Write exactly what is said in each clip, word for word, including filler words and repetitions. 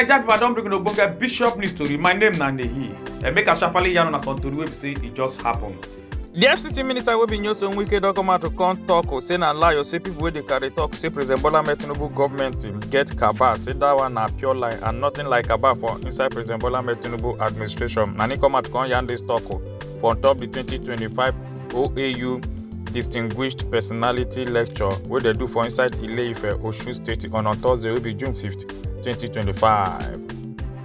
Naija people, I don bring una ogbonge Bishop news tori. My name na Nehi. And make I sharply yarn una some tori wey be say e just happen. The F C T minister wey be Nyesom Wike don come out to come talk o, say na lie o, say people wey dey carry talk say President Bola Ahmed Tinubu government get cabal, say that one na pure lie and nothing like cabal for inside President Bola Ahmed Tinubu administration. Na him come out come yarn this talk o for on top the twenty twenty-five O A U Distinguished Personality Lecture wey dem do for inside Ile-Ife, Osun State on, on Thursday wey be June fifth, twenty twenty-five.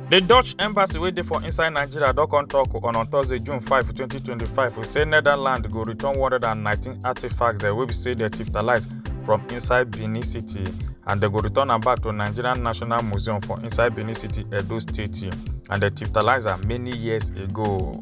The Dutch embassy wey dey for inside Nigeria don come talk on, on Thursday, June five, twenty twenty-five, say Netherlands go return one hundred and nineteen artifacts dem wey be say dem thiftalize from inside Benin City, and dem go return am back to Nigerian National Museum for inside Benin City, Edo State, and dem thiftalize am many years ago.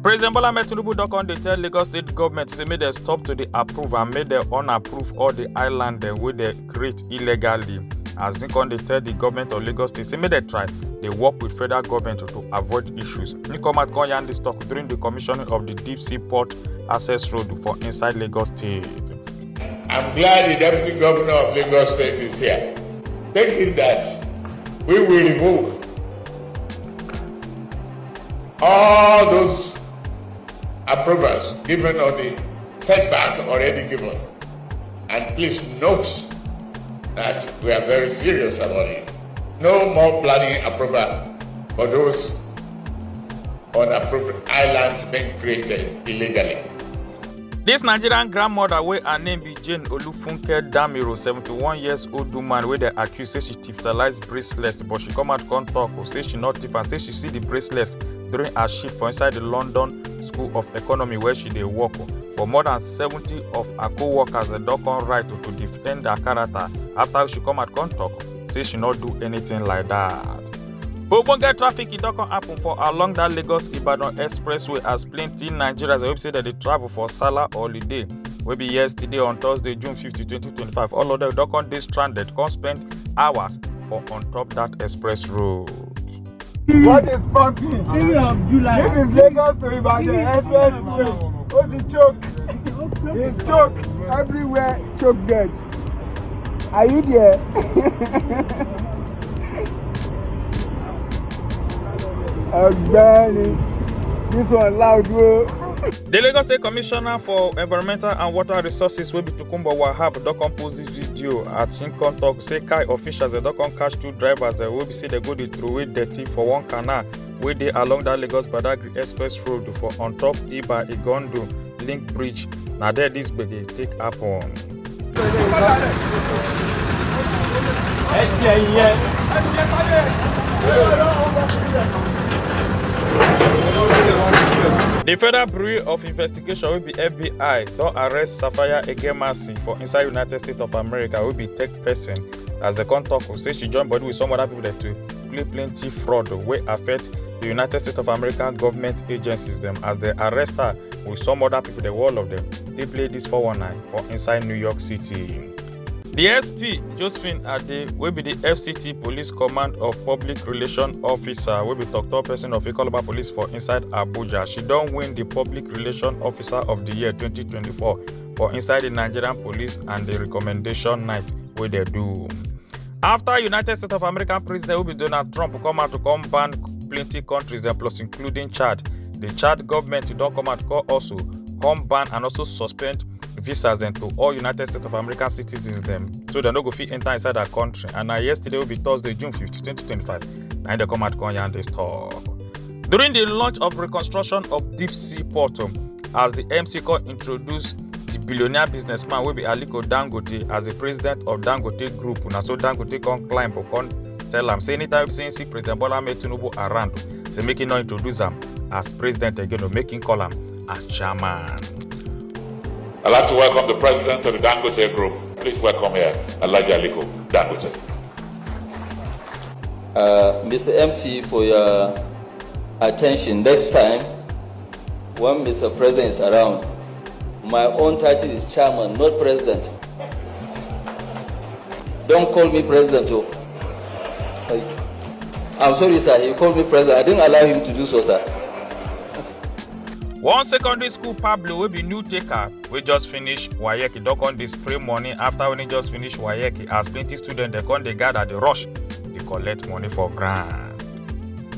President Bola Ahmed Tinubu don come dey tell Lagos State government say make dem stop to dey approve and make dem unapprove all the island dem wey dem create illegally. As him come dey tell the government of Lagos State say make dem try dey work with federal government to avoid issues. Him come out come yarn this talk during the commissioning of the deep sea port access road for inside Lagos State. I'm glad the deputy governor of Lagos State is here. Tell him that we will remove all those approvals given on the setback already given. And please note that we are very serious about it. No more planning approval for those unapproved islands being created illegally. This Nigerian grandmother wey her name be Jane Olufunke Damiro, seventy-one years old woman wey dem accuse say she thiftalize bracelets, but she come out come talk o, say she no thief am, say she see the bracelets during her shift for inside the London School of Economy where she dey work o. But more than seventy of her co-workers dem don come write to, to defend her character after she come out come talk say she no do anything like that. Ogbonge traffic e don come happen for along that Lagos Ibadan expressway as plenty Nigerians wey be say dem dey travel for Salah holiday wey be yesterday on Thursday, June fifth, twenty twenty-five. All of them don come dey stranded, come spend hours for on top that express road. What is pumping? This is Lagos to Ibadan expressway. Ó ti choke. It's choke. Everywhere choke dead. Are you there? Ọ̀gbẹ́ni, this one loud o. The Lagos State Commissioner for Environmental and Water Resources wey be Tokunbo Wahab don come post this video as him come talk say kai officials dem don come catch two drivers dem wey be say dem go dey throway dirty for one canal wey dey along that Lagos Badagry Express Road for on top Iba Igondo Link Bridge. Na there this gbege take happen. The Federal Bureau of Investigation wey be F B I don arrest Safaya Egemasi for inside United States of America wey be tech person, as dem come talk say she join body with some other people dem to play plenty fraud wey affect the United States of America government agencies dem, as dem arrest her with some other people dem, all of them dey play this four one nine for inside New York City. The S P, Josephine Ade, wey be the F C T Police Command of Public Relation Officer, wey be tok-tok person of Ikoloba Police for inside Abuja, she don win the Public Relation Officer of the Year twenty twenty-four for inside the Nigerian Police and the recommendation night wey dem do. After United States of America President wey be Donald Trump come out to come ban plenty countries dem, plus including Chad, the Chad government don come out come also come ban and also suspend visas dem to all United States of America citizens dem, so dem no go fit enter inside that country. And na yesterday wey be Thursday, June fifth, twenty twenty-five, na im dem come out come yarn this talk. During the launch of reconstruction of deep sea port, um, as the M C come introduce the billionaire businessman wey be Aliko Dangote as the president of Dangote Group, na so Dangote come climb or come tell am say anytime wey be say he see President Bola Ahmed Tinubu around, say make he no introduce am as president again, or make him call am as chairman. I'd like to welcome the president of the Dangote Group. Please welcome here Alhaji Aliko Dangote. Uh, Mister M C, for your attention. Next time, when Mister President is around, my own title is chairman, not president. Don't call me president, oh. I'm sorry, sir. He called me president. I didn't allow him to do so, sir. One secondary school Pablo wey be new taker wey just finish WAEC, e don come dey spray money after when he just finish WAEC, as plenty students dem come dey gather dey rush dey collect money for grant.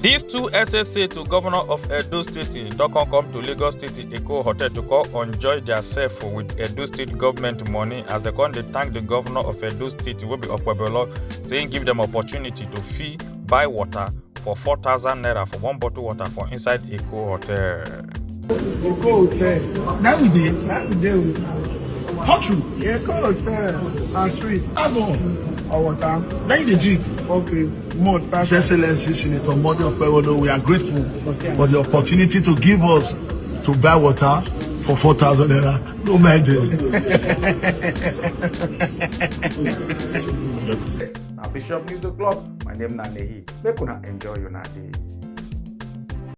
These two S S A to governor of Edo State don come come to Lagos State Eko Hotel to come enjoy theirself with Edo State government money as they come dey thank the governor of Edo State wey be Okpebholo, saying give them opportunity to fee buy water for four thousand naira for one bottle water for inside Eko Hotel. Eko Hotel. Now we dey, now we dey. Hot true. Yeah, Eko Hotel and sweet. That's all. Our water. Then you dey drink. Okay. Mud. His Excellency Senator Monday Okpebholo, we are grateful for the opportunity to give us to buy water for four thousand naira. No mind it. Na Bishop News O'Clock. My name na Nehi. Make una enjoy una day.